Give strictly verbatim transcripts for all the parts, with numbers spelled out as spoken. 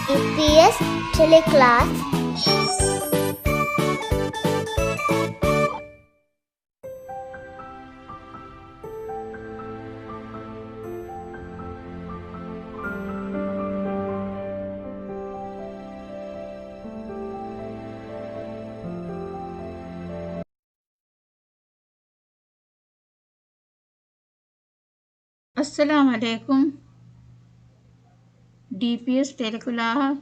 ޑީޕީއެސް ޓެލެކްލާސް. އައްސަލާމު ޢަލައިކުމް. ޑީޕީއެސް ޓެލެކްލާސް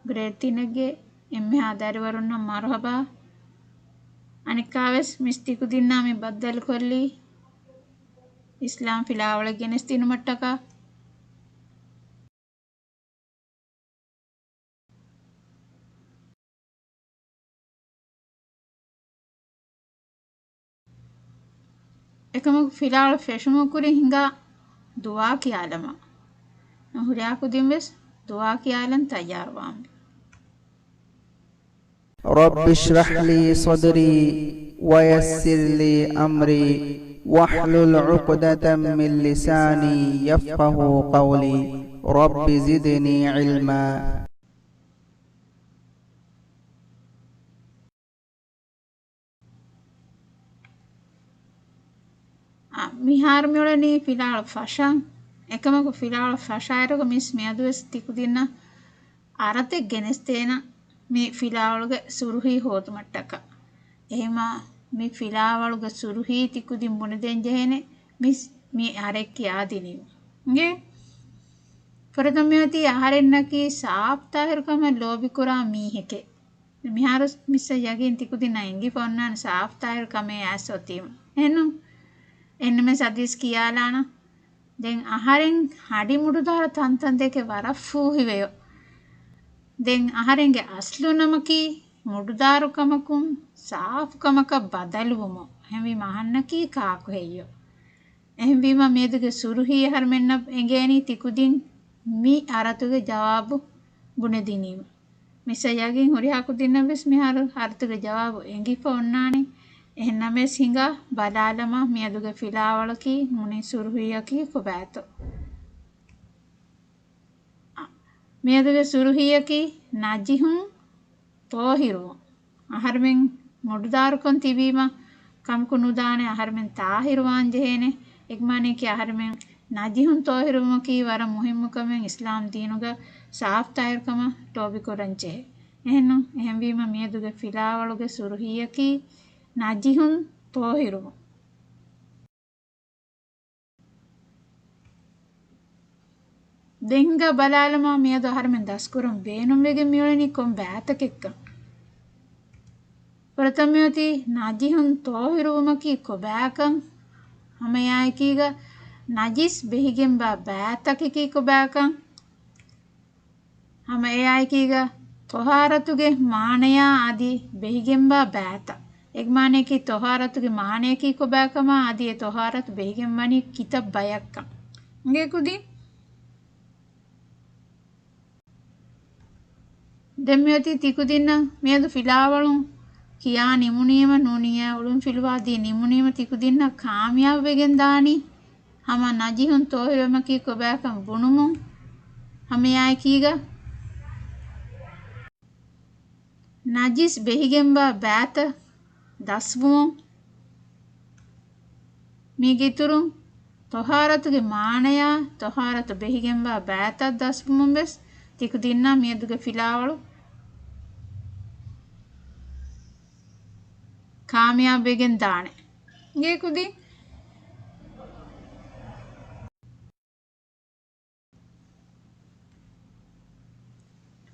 ގްރޭޑް ތިނެއްގެ އެންމެހާ ދަރިވަރުންނަށް މަރުޙަބާ. އަނެއްކާވެސް މިސް ތިކުދިންނާ މި ބައްދަލުކޮށްލީ އިސްލާމް ފިލާވަޅެއް ގެނެސްދިނުމަށްޓަކާ. އެކަމަކު ފިލާވަޅު ފެށުމުގެ ކުރިން ހިނގާ ދުޢާ ކިޔާލަމާ. ހުރިހާ ކުދިން ވެސް ދުޢާ ކިޔާލަން ތައްޔާރުވާންވީ. رب اشرح لي صدري ويسر لي أمري واحلل عقدة من لساني يفقه قولي. رب زدني علما. އާ، މިހާރު މިއުޅެނީ ފިލާވަޅު ފަށަން. އެކަމަކު ފިލާވަޅު ފަށާއިރުގަ މިސް މިއަދުވެސް ތިކުދިންނަށް އަރަތެއް ގެނެސްދޭނަން މި ފިލާވަޅުގެ ސުރުޚީ ހޯދުމަށްޓަކާ. އެހެމާ މި ފިލާވަޅުގެ ސުރުޚީ ތިކުދިން ބުނެދޭން ޖެހޭނެ މިސް މި އަރެއް ކިޔާދިނީމަ. އިނގޭ؟ ފުރަތަމަ މިއޮތީ އަހަރެންނަކީ ސާފު ތާހިރުކަމަށް ލޯބިކުރާ މީހެކޭ. މިހާރު މިސްއަށް ޔަގީން ތިކުދިންނަށް އެނގިފަ އޮންނާނެ ސާފު ތާހިރު ކަމެއް އައިސް އޮތީމަ. އެހެންނު؟ އެންނަމެސް އަދިސް ކިޔާލާނަ. ދެން އަހަރެން ހަޑި މުޑުދާރު ތަންތަން ދެކެ ވަރަށް ފޫހިވެޔޯ. ދެން އަހަރެންގެ އަސްލު ނަމަކީ މުޑުދާރު ކަމަކުން ސާފު ކަމަކަށް ބަދަލުވުމުން. އެހެންވީމަ އަހަންނަކީ ކާކު ހެއްޔޯ؟ އެހެންވީމަ މިއަދުގެ ސުރުޚީ އަހަރުމެންނަށް އެނގޭނީ ތިކުދިން މި އަރަތުގެ ޖަވާބު ބުނެދިނީމަ. މިސްއަށް ޔަގީން ހުރިހާ ކުދިންނަށް ވެސް މިހާރު އަރަތުގެ ޖަވާބު އެނގިފަ އޮންނާނެ. އެހެންނަމަވެސް ހިނގާ ބަލާލަމާ މިއަދުގެ ފިލާވަޅަކީ ނޫނީ ސުރުޚީއަކީ ކޮބާތޯ؟ މިއަދުގެ ސުރުޚީއަކީ ނަޖިހުން ޠާހިރުވުން. އަހަރުމެން މުޑުދާރުކޮށް ތިބީމަ ކަމަކު ނުދާނެ، އަހަރުމެން ޠާހިރުވާން ޖެހޭނެ. އެގްމާނަކީ އަހަރުމެން ނަޖިހުން ޠާހިރުވުމަކީ ވަރަށް މުހިއްމު ކަމެއް، އިސްލާމް ދީނުގަ ސާފު ޠާހިރުކަމަށް ލޯބިކުރަން ޖެހޭ. އެހެންނު؟ އެހެންވީމަ މިއަދުގެ ފިލާވަޅުގެ ސުރުޚީއަކީ ނަޖިހުން ޠާހިރުވުން. ދެން ހިނގާ ބަލާލަމާ މިއަދު އަހަރުމެން ދަސްކުރަން ބޭނުންވެގެން މިއުޅެނީ ކޮން ބައިތަކެއްކަން. ފުރަތަމަ މިއޮތީ ނަޖިހުން ޠާހިރުވުމަކީ ކޮބާކަން. ހަމައެއާއެކީގަ ނަޖިސް ބެހިގެންވާ ބައިތަކަކީ ކޮބާކަން. ހަމައެއާއެކީގަ ޠަހާރަތުގެ މާނަޔާ އަދި ބެހިގެންވާ ބައިތައް. އެގެ މާނަޔަކީ ޠަހާރަތުގެ މާނަޔަކީ ކޮބާކަމާ އަދި އެ ޠަހާރަތު ބެހިގެންވަނީ ކިތައް ބަޔަށްކަން. އިނގޭ ކުދިން. ދެން މިއޮތީ ތިކުދިންނަށް މިއަދު ފިލާވަޅުން ކިޔާ ނިމުނީމަ ނޫނިއްޔާ އުޅުން ފިލުވާދީ ނިމުނީމަ ތިކުދިންނަށް ކާމިޔާބުވެގެން ދާނީ. ހަމަ ނަޖިހުން ޠާހިރުވުމަކީ ކޮބާކަން ބުނުމުން ހަމައެއާއެކީގަ ނަޖިސް ބެހިގެންވާ ބައިތައް ދަސްވުމުން މީގެ އިތުރުން ޠަހާރަތުގެ މާނަޔާ ޠަހާރަތު ބެހިގެންވާ ބައިތައް ދަސްވުމުން ވެސް ތިކުދިންނާ މިއަދުގެ ފިލާވަޅު ކާމިޔާބުވެގެން ދާނެ. އިނގޭ ކުދިން.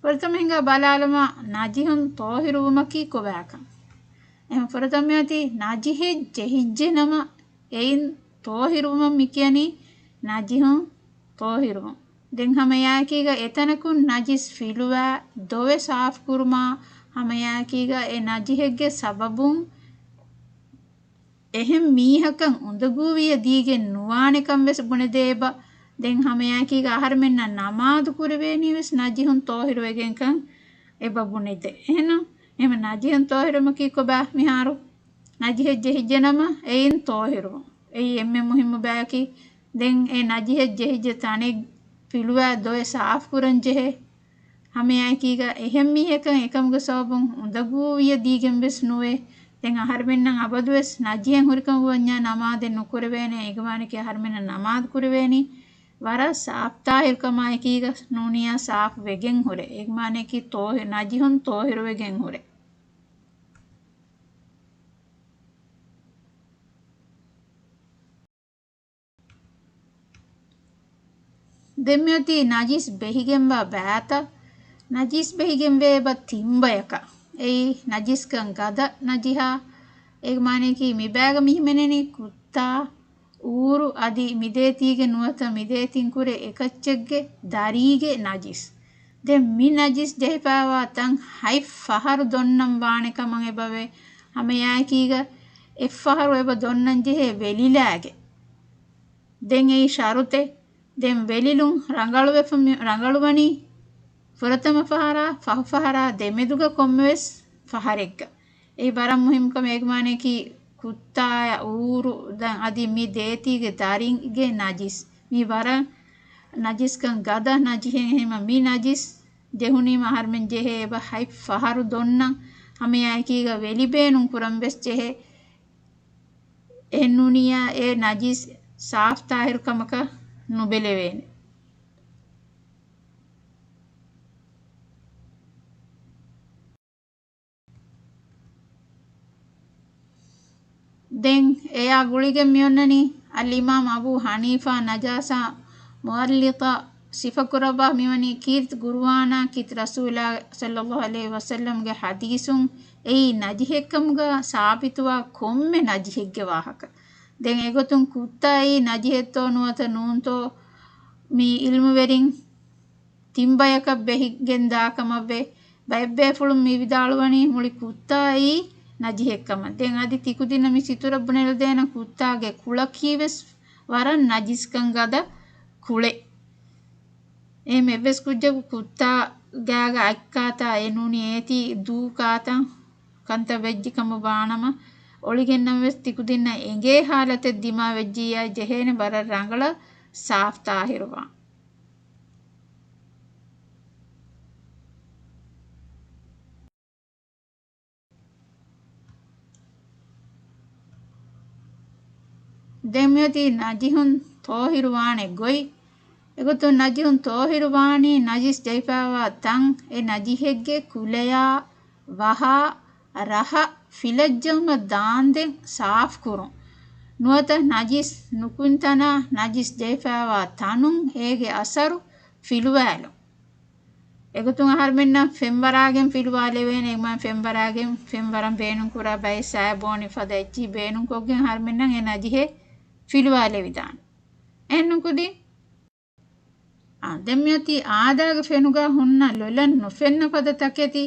ފުރަތަމަ ހިނގާ ބަލާލަމާ ނަޖިހުން ޠާހިރުވުމަކީ ކޮބާކަން. އެހެން ފުރަތަމަ މިއޮތީ ނަޖިހެއް ޖެހިއްޖެ ނަމަ އެއިން ޠާހިރުވުމަށް މި ކިޔަނީ ނަޖިހުން ޠާހިރުވުން. ދެން ހަމައެއާއެކީގަ އެތަނަކުން ނަޖިސް ފިލުވާ ދޮވެ ސާފުކުރުމާ ހަމައެއާއެކީގަ އެ ނަޖިހެއްގެ ސަބަބުން އެހެން މީހަކަށް އުނދަގޫވިޔަ ދީގެން ނުވާނެކަން ވެސް ބުނެދޭ އެބަ. ދެން ހަމައެއާއެކީގަ އަހަރުމެންނަށް ނަމާދު ކުރެވޭނީ ވެސް ނަޖިހުން ޠާހިރުވެގެންކަން އެބަ ބުނެދޭ. އެހެން ނަޖިހުން ޠާހިރުވުމަކީ ކޮބާ މިހާރު؟ ނަޖިހެއް ޖެހިއްޖެ ނަމަ އެއިން ޠާހިރުވުން. އެއީ އެންމެ މުހިއްމު ބަޔަކީ. ދެން އެ ނަޖިހެއް ޖެހިއްޖެ ތަނެއް ފިލުވާ ދޮވެ ސާފުކުރަން ޖެހޭ. ހަމައެކީގަ އެހެން މީހަކަށް އެކަމުގެ ސަބަބުން އުނދަގޫވިޔަ ދީގެން ވެސް ނުވޭ. ދެން އަހަރުމެންނަށް އަބަދުވެސް ނަޖިހެއް ހުރިކަމަށް ވަންޏާ ނަމާދެއް ނުކުރެވޭނެ. އޭގެ މާނައަކީ އަހަރުމެންނަށް ނަމާދު ކުރެވޭނީ ވަރަށް ސާފު ތާހިރުކަމާއެކީގަ ނޫނިޔާ ސާފު ވެގެން ހުރެ. އޭގެ މާނައަކީ ތޯހި-، ނަޖިހުން ތޯހިރުވެގެން ހުރެ. ދެން މިއޮތީ ނަޖިސް ބެހިގެންވާ ބައިތައް. ނަޖިސް ބެހިގެންވޭ އެބަ ތިން ބަޔަކަށް. އެއީ، ނަޖިސްކަން ގަދަ ނަޖިހާ. އޭގެ މާނައަކީ މި ބައިގަ މި ހިމެނެނީ ކުއްތާ، އޫރު އަދި މި ދޭތީގެ ނުވަތަ މި ދޭތިން ކުރެ އެކައްޗެއްގެ ދަރީގެ ނަޖިސް. ދެން މި ނަޖިސް ޖެހިފައިވާ ތަން ހަތް ފަހަރު ދޮންނަން ވާނެ ކަމަށް އެބަވޭ. ހަމައެއާއެކީގަ އެއްފަހަރު އެބަ ދޮންނަން ޖެހޭ ވެލިލާގެ. ދެން އެއީ ޝަރުތެއް. ދެން ވެލިލުން ރަނގަޅުވެފަ މި-، ރަނގަޅުވަނީ ފުރަތަމަ ފަހަރާ، ފަހު ފަހަރާ ދެމެދުގަ ކޮންމެވެސް ފަހަރެއްގަ. އެއީ ވަރަށް މުހިއްމު ކަމެއް. އޭގެ މާނައަކީ ކުއްތާއަށް އޫރު ދަން އަދި މި ދޭތީގެ ދަރީގެ ނަޖިސް. މީ ވަރަށް ނަޖިސްކަން ގަދަ ނަޖިހެއް. އެހެންވީމަ މި ނަޖިސް ޖެހުނީމަ އަހަރުމެން ޖެހޭ އެބަ ހަތް ފަހަރު ދޮންނަން. ހަމައެއާއެކީގަ ވެލި ބޭނުން ކުރަން ވެސް ޖެހޭ. އެހެންނޫނިއްޔާ އެ ނަޖިސް ސާފު ތާހިރު ކަމަކަށް ނުބެލެވޭނެ. ދެން އެޔާ ގުޅިގެން މިއޮންނަނީ އަލްއިމާމް އަބޫ ޙަނީފާ ނަޖާސާ މުއައްލިތަށް ސިފަކުރައްވާ މިވަނީ ކީރިތި ޤުރުއާނާ ކީރިތި ރަސޫލާ ޞައްލައްލާހު ޢަލައިހި ވަސައްލަމްގެ ޙަދީޘުން އެއީ ނަޖިހެއްކަމުގަ ސާބިތުވާ ކޮންމެ ނަޖިހެއްގެ ވާހަކަ. ދެން އެގޮތުން ކުއްތާއީ ނަޖިހެއްތޯ ނުވަތަ ނޫންތޯ މި ޢިލްމުވެރިން ތިން ބަޔަކަށް ބެހިގެން ދާކަމަށްވެ. ބައެއްބޭފުޅުން މި ވިދާޅުވަނީ މުޅި ކުއްތާއީ ނަޖިހެއްކަމަށް. ދެން އަދި ތިކުދިންނަށް މި ސިތުރަށް ބުނެލަދޭނަން ކުއްތާގެ ކުޅަކީވެސް ވަރަށް ނަޖިސްކަން ގަދަ ކުޅެއް. އެހެން އެއްވެސް ކުއްޖަކު ކުއްތާ ގާގަ އަތްކާތާ އެ ނޫނީ އޭތި ދޫ ކާތަން ކަންތައް ވެއްޖި ކަމަށް ވާނަމަ، އޮޅިގެންނަމަވެސް ތިކުދިންނަށް އެނގޭ ހާލަތެއް ދިމާވެއްޖިއްޔާ ޖެހޭނެ ވަރަށް ރަނގަޅަށް ސާފު ތާހިރުވާން. ދެން މިއޮތީ ނަޖިހުން ތޯހިރުވާނެ ގޮތް. އެގޮތުން ނަޖިހުން ތޯހިރުވާނީ ނަޖިސް ޖެހިފައިވާ ތަން އެ ނަޖިހެއްގެ ކުލަޔާ، ވަހާ، ރަހަ، ފިލައްޖައުމަށް ދާންދެން ސާފުކުރުން. ނުވަތަ ނަޖިސް ނުކުތްތަނާ ނަޖިސް ޖެހިފައިވާ ތަނުން އޭގެ އަސަރު ފިލުވާލުން. އެގޮތުން އަހަރުމެންނަށް ފެންވަރާގެން ފިލުވާލެވޭނެ. އެގޮތުން ފެންވަރާގެން ފެންވަރަން ބޭނުންކުރާ ބައެއް ސައިބޯނި ފަދަ އެއްޗިހި ބޭނުންކޮށްގެން އަހަރުމެންނަށް އެ ނަޖިހެއް ފިލުވާލެވިދާނެ. އެހެންނުކުދިން އާ، ދެން މިއޮތީ އާދައިގެ ފެނުގަ ހުންނަ ލޮލަށް ނުފެންނަ ފަދަ ތަކެތި.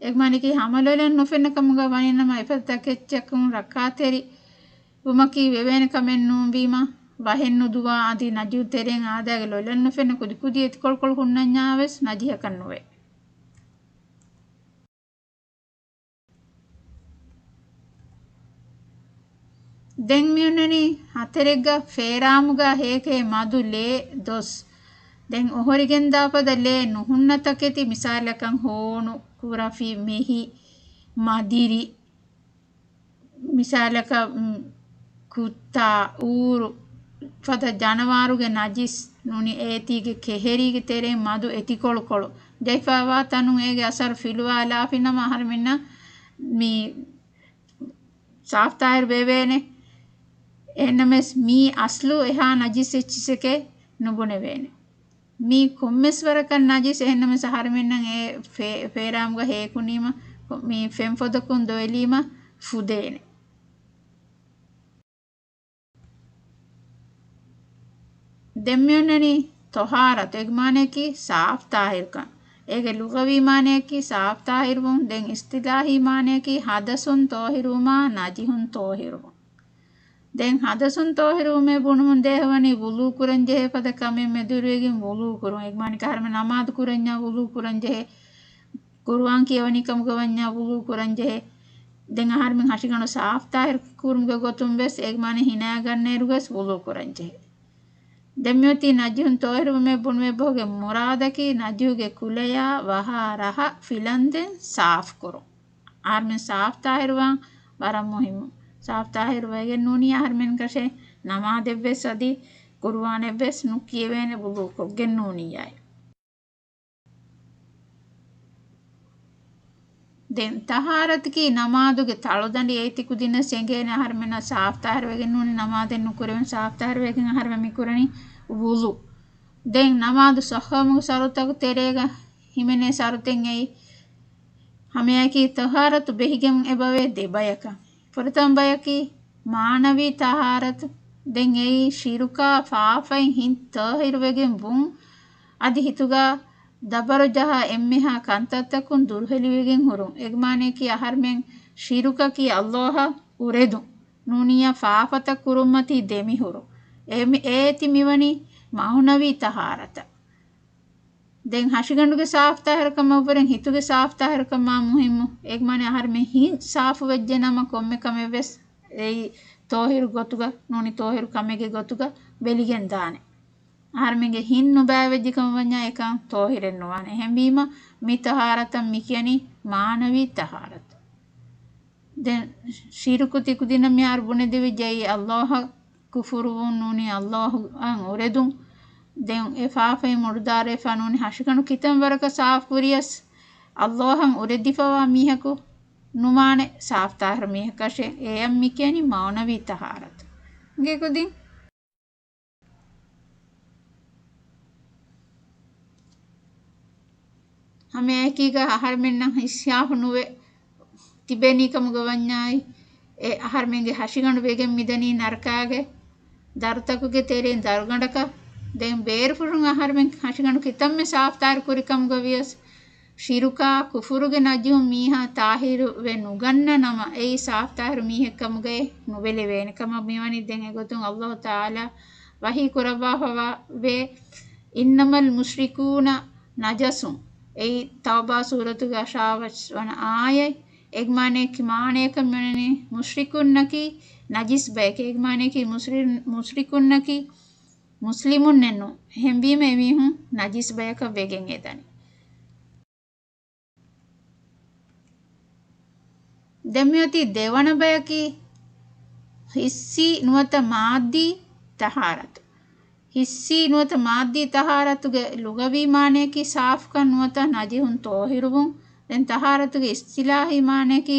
އެގޮތަކީ ހަމަ ލޮލަށް ނުފެންނަ ކަމުގަ ވަނީނަމަ އެފަދަ ތަކެއްޗަކުން ރައްކާތެރި ވުމަކީ ވެވޭނެ ކަމެއް ނޫންވީމަ، ވަހެއް ނުދުވާ އަދި ނަޖު ތެރެއިން އާދައިގެ ލޮލަށް ނުފެންނަ ކުދިކުދި އެތިކޮޅުކޮޅު ހުންނަންޏާވެސް ނަޖިހަކަށް ނުވޭ. ދެން މިއޮންނަނީ ހަތެރެއްގަ ފޭރާމުގަ ހޭކޭ މަދު ލޭ ދޮސް. ދެން އޮހޮރިގެންދާފަދަ ލޭ ނުހުންނަ ތަކެތި މިސާލަކަށް ހޯނު، ކުރަފި، މެހި، މަދިރި، މިސާލަކަށް، މް، ކުއްތާ، އޫރު ފަދަ ޖަނަވާރުގެ ނަޖިސް ނޫނީ އޭތީގެ ކެހެރީގެ ތެރެއިން މަދު އެތިކޮޅުކޮޅު ޖެހިފައިވާ ތަނުން އޭގެ އަސަރު ފިލުވާލާފިނަމަ އަހަރުމެންނަށް މި ސާފު ތާހިރު ވެވޭނެ. އެހެންނަމަވެސް މީ އަސްލު އެހާ ނަޖިސް އެއްޗިއްސެކޭ ނުބުނެވޭނެ. މީ ކޮންމެސް ވަރަކަށް ނަޖިސް. އެހެންނަމަވެސް އަހަރުމެންނަށް އެ ފޭ-، ފޭރާމުގަ ހޭކުނީމަ، މި ފެންފޮދަކުން ދޮވެލީމަ ފުދޭނެ. ދެން މިއޮންނަނީ ޠަހާރަތު. އޭގެ މާނައަކީ ސާފު ތާހިރުކަން. އޭގެ ލުޣަވީ މާނައަކީ ސާފު ތާހިރުވުން. ދެން އިޞްޠިލާޙީ މާނައަކީ ޙަދަޘުން ޠާހިރުވުމާ ނަޖިހުން ޠާހިރުވުން. ދެން ޙަދަޘުން ޠާހިރުވުމޭ ބުނުމުން ދޭހަވަނީ ވުޟޫ ކުރަން ޖެހޭ ފަދަ ކަމެއް މެދުވެރިވެގެން ވުޟޫ ކުރުން. އޭގެ މާނައަކީ އަހަރުމެން ނަމާދު ކުރަންޏާ ވުޟޫ ކުރަން ޖެހޭ، ޤުރުއާން ކިޔަވަނީ ކަމުގަ ވަންޏާ ވުޟޫ ކުރަން ޖެހޭ. ދެން އަހަރުމެން ހަށިގަނޑު ސާފު ތާހިރު ކުރުމުގެ ގޮތުން ވެސް އޭގެ މާނަ ހިނާގަންނައިރު ވެސް ވުޟޫ ކުރަން ޖެހޭ. ދެން މިއޮތީ ނަޖިހުން ތޯހިރުވުމޭ ބުނުމޭ ބަހުގެ މުރާދަކީ ނަޖިހުގެ ކުލަޔާ ވަހާ ރަހަ ފިލަންދެން ސާފުކުރުން. އަހަރުމެން ސާފު ތާހިރުވާން ވަރަށް މުހިއްމު. ސާފު ތާހިރު ވެގެން ނޫނީ އަހަރުމެން ކަށެއް ނަމާދެއްވެސް އަދި ޤުރުއާނެއްވެސް ނުކިޔެވޭނެ ވުޟޫކޮށްގެން ނޫނީ އާއި. ދެން ތަހާރަތަކީ ނަމާދުގެ ތަޅުދަނޑި. އޭތި ކުދިންނަށް އެނގޭނެ އަހަރުމެންނަށް ސާފު ތާހިރު ވެގެން ނޫނީ ނަމާދެއް ނުކުރެވެން ސާފު ތާހިރު ވެގެން އަހަރުމެން މިކުރަނީ ވުޟޫ. ދެން ނަމާދު ޞައްޙަވުމުގެ ޝަރުޠުތަކުގެ ތެރޭގަ ހިމެނޭ ޝަރުޠެއް އެއީ ހަމައެކީ ތަހާރަތު ބެހިގެން އެބަވޭ ދެބަޔަކަށް. ފުރަތަމަ ބަޔަކީ މާނަވީ ތަހާރަތު. ދެން އެއީ ޝިރުކާ ފާފައިން ހިތް ތާހިރުވެގެން ވުން، އަދި ހިތުގަ ދަބަރު ޖަހާ އެންމެހާ ކަންތައްތަކުން ދުރުހެލިވެގެން ހުރުން. އޭގެ މާނަޔަކީ އަހަރުމެން ޝިރުކަކީ ﷲ އަށް އުރެދުން. ނޫނިއްޔާ ފާފަތައް ކުރުންމަތީ ދެމިހުރުން. އެ މި-، އޭތި މިވަނީ މަޢުނަވީ ތަހާރަތަށް. ދެން ހަށިގަނޑުގެ ސާފު ތާހިރުކަމަށްވުރެން ހިތުގެ ސާފު ތާހިރުކަމާ މުހިއްމު. އޭގެ މާނަ އަހަރުމެން ހިތް ސާފު ވެއްޖެ ނަމަ ކޮންމެ ކަމެއް ވެސް އެއީ ތޯހިރު ގޮތުގަ ނޫނީ ތޯހިރު ކަމެއްގެ ގޮތުގަ ވެލިގެން ދާނެ. އަހަރުމެންގެ ހިތް ނުބައިވެއްޖެ ކަމަށް ވަންޏާ އެކަން ތޯހިރެއް ނުވާނެ. އެހެންވީމަ މި ތަހާރަތަށް މި ކިޔަނީ މާނަވީ ތަހާރަތު. ދެން ޝިރުކު ތިކުދިންނަށް މިހާރު ބުނެދެވިއްޖެ އެއީ ﷲ އަށް ކުފުރުވުން ނޫނީ ﷲ އަށް އުރެދުން. ދެން އެ ފާފައިން މުޑުދާރަވެފަ ނޫނީ ހަށިގަނޑު ކިތަން ވަރަކަށް ސާފު ކުރިޔަސް ﷲ އަށް އުރެދިފަވާ މީހަކު ނުވާނެ ސާފު ތާހިރު މީހަކަށެއް. އެއަށް މި ކިޔަނީ މަޢުނަވީ ތަހާރަތު. އިނގޭ ކުދިން. ހަމައެކީގަ އަހަރުމެންނަށް ހިތްސާފު ނުވެ ތިބެނީ ކަމުގަ ވަންޏާއި، އެ އަހަރުމެންގެ ހަށިގަނޑު ވެގެން މިދަނީ ނަރަކާގެ ދަރުތަކުގެ ތެރެއިން ދަރުގަނޑަކަށް. ދެން ބޭރުފުށުން އަހަރުމެން ހަށިގަނޑު ކިތަންމެ ސާފު ތާހިރު ކުރި ކަމުގަ ވިޔަސް، ޝިރުކާ ކުފުރުގެ ނަޖިހުން މީހާ ތާހިރު ވެ ނުގަންނަ ނަމަ، އެއީ ސާފު ތާހިރު މީހެއް ކަމުގައި ނުބެލެވޭނެ ކަމަށް މިވަނީ. ދެން އެގޮތުން ﷲ ތަޢާލާ ވަޙީ ކުރައްވާފަވާ ވޭ، "إنما المشركون نجس." އެއީ ތައުބާ ސޫރަތުގެ އަށާވަނަ އާޔަތް. އޭގެ މާނަޔަކީ، މާނަޔަކަށް މިވަނީ މުޝްރިކުންނަކީ ނަޖިސް ބަޔެކޭ. އޭގެ މާނަޔަކީ މުސްރި-، މުޝްރިކުންނަކީ މުސްލިމުންނެއް ނޫން. އެހެންވީމަ އެމީހުން ނަޖިސް ބަޔަކަށް ވެގެން އެދަނީ. ދެން މިއޮތީ ދެވަނަ ބަޔަކީ ޙިއްސީ ނުވަތަ މާއްދީ ތަހާރަތު. ޙިއްސީ ނުވަތަ މާއްދީ ތަހާރަތުގެ ލުޣަވީ މާނަޔަކީ ސާފުކަން ނުވަތަ ނަޖިހުން ތޯހިރުވުން. ދެން ތަހާރަތުގެ އިޞްޠިލާޙީ މާނަޔަކީ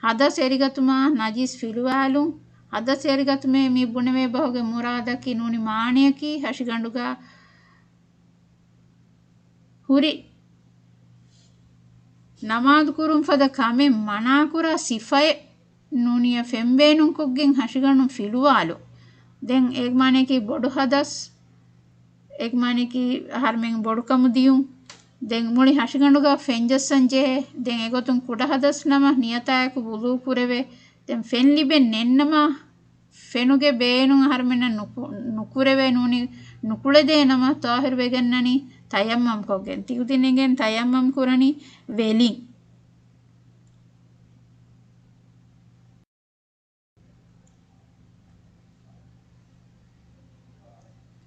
ޙަދަޘް އެރިގަތުމާ ނަޖިސް ފިލުވާލުން. ޙަދަޘް އެރިގަތުމޭ މި ބުނެވޭ ބަހުގެ މުރާދަކީ ނޫނީ މާނަޔަކީ ހަށިގަނޑުގަ ހުރި ނަމާދު ކުރުން ފަދަ ކަމެއް މަނާކުރާ ސިފައެއް ނޫނިޔަ ފެންބޭނުންކޮށްގެން ހަށިގަނޑުން ފިލުވާލު. ދެން އޭގެ މާނަޔަކީ ބޮޑު ޙަދަޘް، އޭގެ މާނަޔަކީ އަހަރުމެން ބޮޑުކަމު ދިޔުން. ދެން މުޅި ހަށިގަނޑުގަ ފެންޖައްސަން ޖެހޭ. ދެން އެގޮތުން ކުޑަ ޙަދަޘް ނަމަ ނިޔަތާއެކު ވުޟޫ ކުރެވޭ. ދެން ފެން ލިބެން ނެތްނަމަ، ފެނުގެ ބޭނުން އަހަރުމެންނަށް ނުކު-، ނުކުރެވޭ ނޫނީ، ނުކުޅެދޭ ނަމަ ޠާހިރު ވެގަންނަނީ ތަޔައްމަމް ކޮށްގެން. ތިކުދިން އެނގޭނެ ތަޔައްމަމް ކުރަނީ ވެލިން.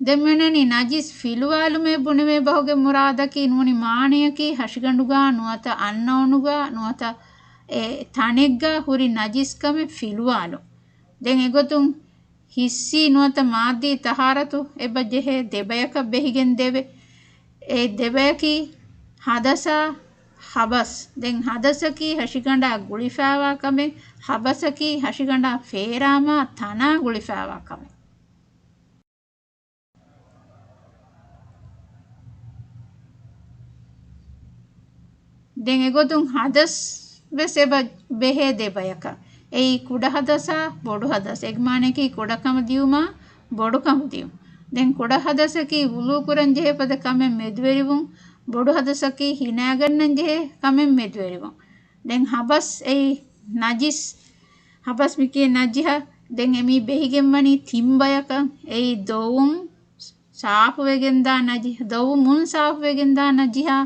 ދެން މިއޮންނަނީ ނަޖިސް ފިލުވާލުމޭ ބުނެވޭ ބަހުގެ މުރާދަކީ ނޫނީ މާނަޔަކީ ހަށިގަނޑުގަ ނުވަތަ އަންނައުނުގަ ނުވަތަ އެ ތަނެއްގަ ހުރި ނަޖިސްކަމެއް ފިލުވާލުން. ދެން އެގޮތުން ޙިއްސީ ނުވަތަ މާއްދީ ތަހާރަތު އެބަ ޖެހޭ ދެބަޔަކަށް ބެހިގެން ދެވޭ. އެ ދެބަޔަކީ ޙަދަޘާ ޙަބަސް. ދެން ޙަދަޘަކީ ހަށިގަނޑާ ގުޅިފައިވާ ކަމެއް، ޙަބަސަކީ ހަށިގަނޑާ ފޭރާމާ ތަނާ ގުޅިފައިވާ ކަމެއް. ދެން އެގޮތުން ޙަދަޘް ވެސް އެބަ ބެހޭ ދެބަޔަކަށް. އެއީ ކުޑަ ޙަދަޘާ ބޮޑު ޙަދަޘް. އޭގެ މާނަޔަކީ ކުޑަކަމު ދިޔުމާ ބޮޑުކަމު ދިޔުން. ދެން ކުޑަ ޙަދަޘަކީ ވުޟޫ ކުރަން ޖެހޭ ފަދަ ކަމެއް މެދުވެރިވުން، ބޮޑު ޙަދަޘަކީ ހިނާގަންނަން ޖެހޭ ކަމެއް މެދުވެރިވުން. ދެން ޙަބަސް އެއީ ނަޖިސް، ޙަބަސް މިކިޔޭ ނަޖިހަ. ދެން އެމީ ބެހިގެން ވަނީ ތިން ބަޔަކަށް. އެއީ ދޮވުން ސާފުވެގެންދާ ނަޖި-، ދޮވުމުން ސާފުވެގެންދާ ނަޖިހާ،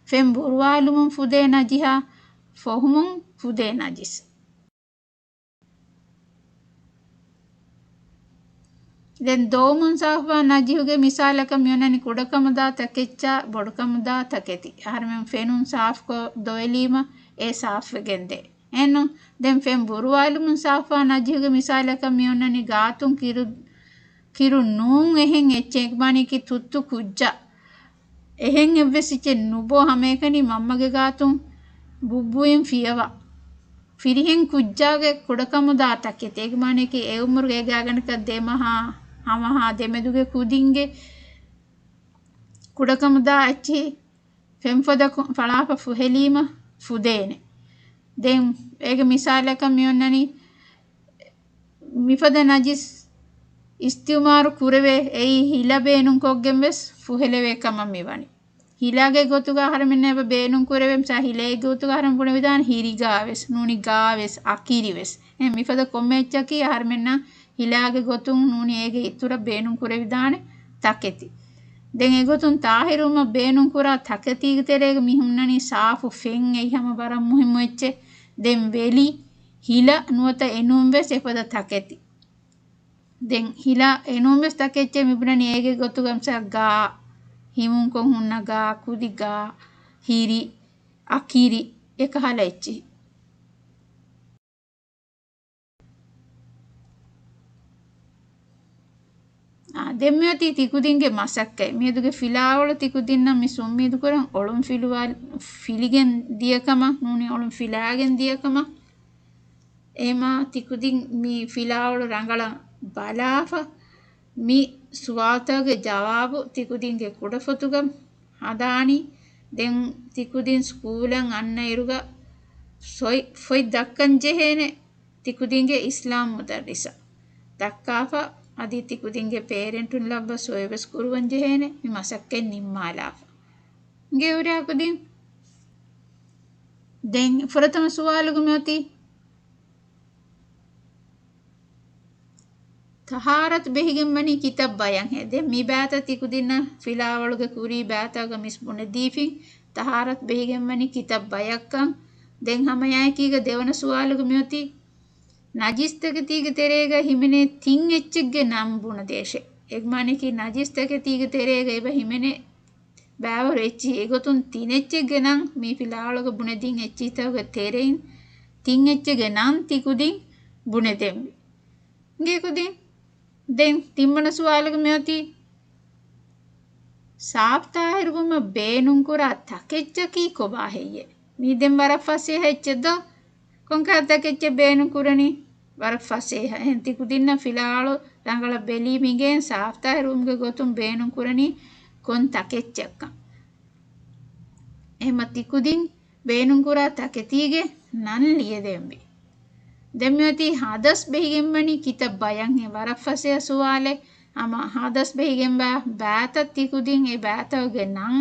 ފެން ބުރުވާލުމުން ފުދޭ ނަޖިހާ، ފޮހުމުން ފުދޭ ނަޖިސް. ދެން ދޮވުމުން ސާފުވާ ނަޖިހުގެ މިސާލަކަށް މިއޮންނަނީ ކުޑަކަމުދާ ތަކެއްޗާ ބޮޑުކަމުދާ ތަކެތި. އަހަރުމެން ފެނުން ސާފުކޮށް ދޮވެލީމަ އެ ސާފުވެގެންދޭ. އެހެންނު ދެން ފެން ބުރުވާލުމުން ސާފުވާ ނަޖިހުގެ މިސާލަކަށް މިއޮންނަނީ ގާތުން ކިރު، ކިރު ނޫން އެހެން އެއްޗެއް، އެކަމަނީކީ ތުއްތު ކުއްޖާ. އެހެން އެއްވެސް އެއްޗެއް ނުބޯ ހަމައެކަނި މަންމަގެ ގާތުން ބުއްބުއިން ފިޔަވާ. ފިރިހެން ކުއްޖާގެ ކުޑަކަމުދާ ތަކެތި. އޭގެ މާނައަކީ އެ އުމުރުގެ އޭގެ އަގަނޑަކަށް ދެ މަހާ، ހަ މަހާ ދެމެދުގެ ކުދިންގެ ކުޑަކަމުދާ އެއްޗިހި ފެންފޮދަކު ފަޅާފަ ފުހެލީމަ ފުދޭނެ. ދެން އޭގެ މިސާލަކަށް މިއޮންނަނީ މިފަދަ ނަޖިސް އިސްތިއުމާރު ކުރެވޭ އެއީ ހިލަ ބޭނުންކޮށްގެން ވެސް ފުހެލެވޭ ކަމަށް މިވަނީ. ހިލާގެ ގޮތުގަ އަހަރެމެންނަށް އެބަ ބޭނުން ކުރެވޭ، މިސާ ހިލޭގެ ގޮތުގަ އަހަރެން ބުނެވިދާނެ ހިރިގާވެސް، ނޫނީ ގާވެސް، އަކިރިވެސް. އެހެން މިފަދަ ކޮންމެ އެއްޗަކީ އަހަރެމެންނަށް ހިލާގެ ގޮތުން ނޫނީ އޭގެ އިތުރަށް ބޭނުން ކުރެވިދާނެ ތަކެތި. ދެން އެގޮތުން ތާހިރުވުމަށް ބޭނުން ކުރާ ތަކެތީގެ ތެރޭގަ މި ހުންނަނީ ސާފު ފެން، އެއީ ހަމަ ވަރަށް މުހިއްމު އެއްޗެއް. ދެން ވެލި، ހިލަ ނުވަތަ އެނޫން ވެސް އެފަދަ ތަކެތި. ދެން ހިލަ އެނޫން ވެސް ތަކެއްޗެއް މިބުނަނީ އޭގެ ގޮތުގަ މިސާ ގާ، ހިމުންކޮށް ހުންނަ ގާ، ކުދި ގާ، ހިރި، އަކިރި، އެކަހަލަ އެއްޗިހި. އާ، ދެން މިއޮތީ ތިކުދިންގެ މަސައްކަތް. މިއަދުގެ ފިލާވަޅު ތިކުދިންނަށް މިސް އުއްމީދު ކުރަން އޮޅުން ފިލުވާ، ފިލިގެން ދިޔަ ކަމަށް، ނޫނީ އޮޅުން ފިލާގެން ދިޔަ ކަމަށް. އެހެމާ ތިކުދިން މި ފިލާވަޅު ރަނގަޅަށް ބަލާފަ، މި ސުވާލުތަކުގެ ޖަވާބު ތިކުދިންގެ ކުޑަފޮތުގަ ހަދާނީ. ދެން ތިކުދިން ސްކޫލަށް އަންނައިރުގަ ސޮއި، ފޮތް ދައްކަން ޖެހޭނެ ތިކުދިންގެ އިސްލާމް މުދައްރިސަށް ދައްކާފަ، އަދި ތިކުދިންގެ ޕޭރެންޓުން ލައްވަ ސޮއިވެސް ކުރުވަން ޖެހޭނެ މި މަސައްކަތް ނިންމާލާފަ. އިނގޭ ހުރިހާ ކުދިން. ދެން ފުރަތަމަ ސުވާލުގަ މިއޮތީ ތަހާރަތު ބެހިގެންވަނީ ކިތައް ބަޔަކަށް. ދެން މި ބައިތައް ތިކުދިންނަށް ފިލާވަޅުގެ ކުރީ ބައިތަކުގަ މިސް ބުނެދީފިން، ތަހާރަތު ބެހިގެންވަނީ ކިތައް ބަޔަކަށް. ދެން ހަމައެއާއެކީގަ ދެވަނަ ސުވާލުގަ މިއޮތީ ނަޖިސްތަކެތީގެ ތެރޭގަ ހިމެނޭ ތިން އެއްޗެއްގެ ނަން ބުނެދޭށޭ. އޭގެ މާނައަކީ ނަޖިސްތަކެތީގެ ތެރޭގަ އެބަ ހިމެނޭ ބައިވަރު އެއްޗިހި. އެގޮތުން ތިނެއްޗެއްގެ ނަން، މި ފިލާވަޅުގަ ބުނެދިން އެއްޗިހިތަކުގެ ތެރެއިން ތިން އެއްޗެއްގެ ނަން ތިކުދިން ބުނެދެންވީ. އިނގޭ ކުދިން. ދެން ތިންވަނަ ސުވާލުގަ މިއޮތީ ސާފުތާހިރުވުމަށް ބޭނުންކުރާ ތަކެއްޗަކީ ކޮބާ ހެއްޔޭ؟ މީ ދެން ވަރަށް ފަސޭހަ އެއްޗެއް ދޯ؟ ކޮންކަހަލަ ތަކެއްޗެއް ބޭނުން ކުރަނީ؟ ވަރަށް ފަސޭހަ. އެހެން ތިކުދިންނަށް ފިލާވަޅު ރަނގަޅަށް ބެލީމަ އިނގޭން ސާފުތާހިރުވުމުގެ ގޮތުން ބޭނުން ކުރަނީ ކޮން ތަކެއްޗަކަން. އެހެމަ ތިކުދިން ބޭނުންކުރާ ތަކެތީގެ ނަން ލިޔެދެންވީ. ދެން މިއޮތީ ހަދަސް ބެހިގެންވަނީ ކިތައް ބަޔަކަށް. ވަރަށް ފަސޭހަ ސުވާލެއް. ހަމަ ހަދަސް ބެހިގެންވާ ބައިތައް ތިކުދިން އެ ބައިތަކުގެ ނަން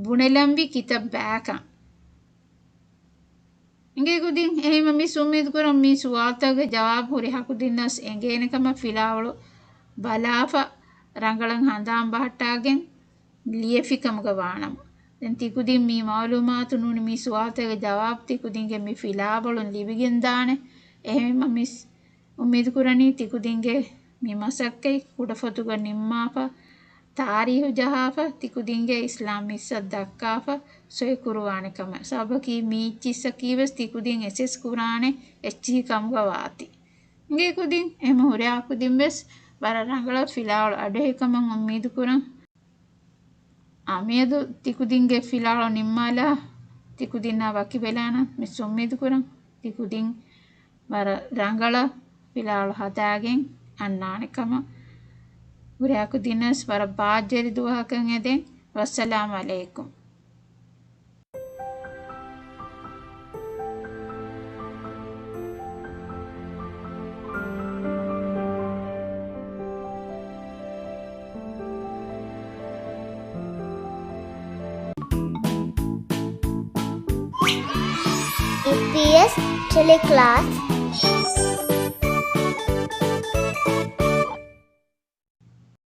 ބުނެލަންވީ ކިތައް ބަޔަކަށް. އިނގޭ ކުދިން، އެހެމަ މިސް އުއްމީދު ކުރަން މި ސުވާލުތަކުގެ ޖަވާބު ހުރިހާ ކުދިންނަށް އެނގޭނެ ކަމަށް ފިލާވަޅު ބަލާފަ ރަނގަޅަށް ހަނދާން ބަހައްޓާގެން ލިޔެފި ކަމުގަ ވާނަމަ. ދެން ތިކުދިން މި މައުލޫމާތު ނޫނީ މި ސުވާލުތަކުގެ ޖަވާބު ތިކުދިންގެ މި ފިލާވަޅުން ލިބިގެން ދާނެ. އެހެންވީމަ މިސް އުއްމީދު ކުރަނީ ތިކުދިންގެ މި މަސައްކަތް ކުޑަފޮތުގަ ނިންމާފަ، ތާރީހު ޖަހާފަ، ތިކުދިންގެ އިސްލާމް މިއްސަށް ދައްކާފަ ސޮއި ކުރުވާނެ ކަމަށް. ސަބަބަކީ މި އެއްޗިއްސަކީ ވެސް ތިކުދިން އެސެސް ކުރާނެ އެއްޗިހި ކަމުގަ ވާތީ. އިނގޭ ކުދިން، އެހެމަ ހުރިހާ ކުދިން ވެސް ވަރަށް ރަނގަޅަށް ފިލާވަޅު އަޑުއެހި ކަމަށް އުއްމީދު ކުރަން. އާ، މިއަދު ތިކުދިންގެ ފިލާވަޅު ނިންމާލާ، ތިކުދިންނާ ވަކިވެލާނަން މިސް އުއްމީދު ކުރަން. ތިކުދިން ވަރަށް ރަނގަޅަށް ފިލާވަޅު ހަދާގެން އަންނާނެ ކަމަށް. ހުރިހާ ކުދިންނަށް ވެސް ވަރަށް ބާއްޖަވެރި ދުވަހަކަށް އެދެން. ވައްސަލާމް އަލައިކުމް. އީޕީއެސް ޓެލެކްލާސް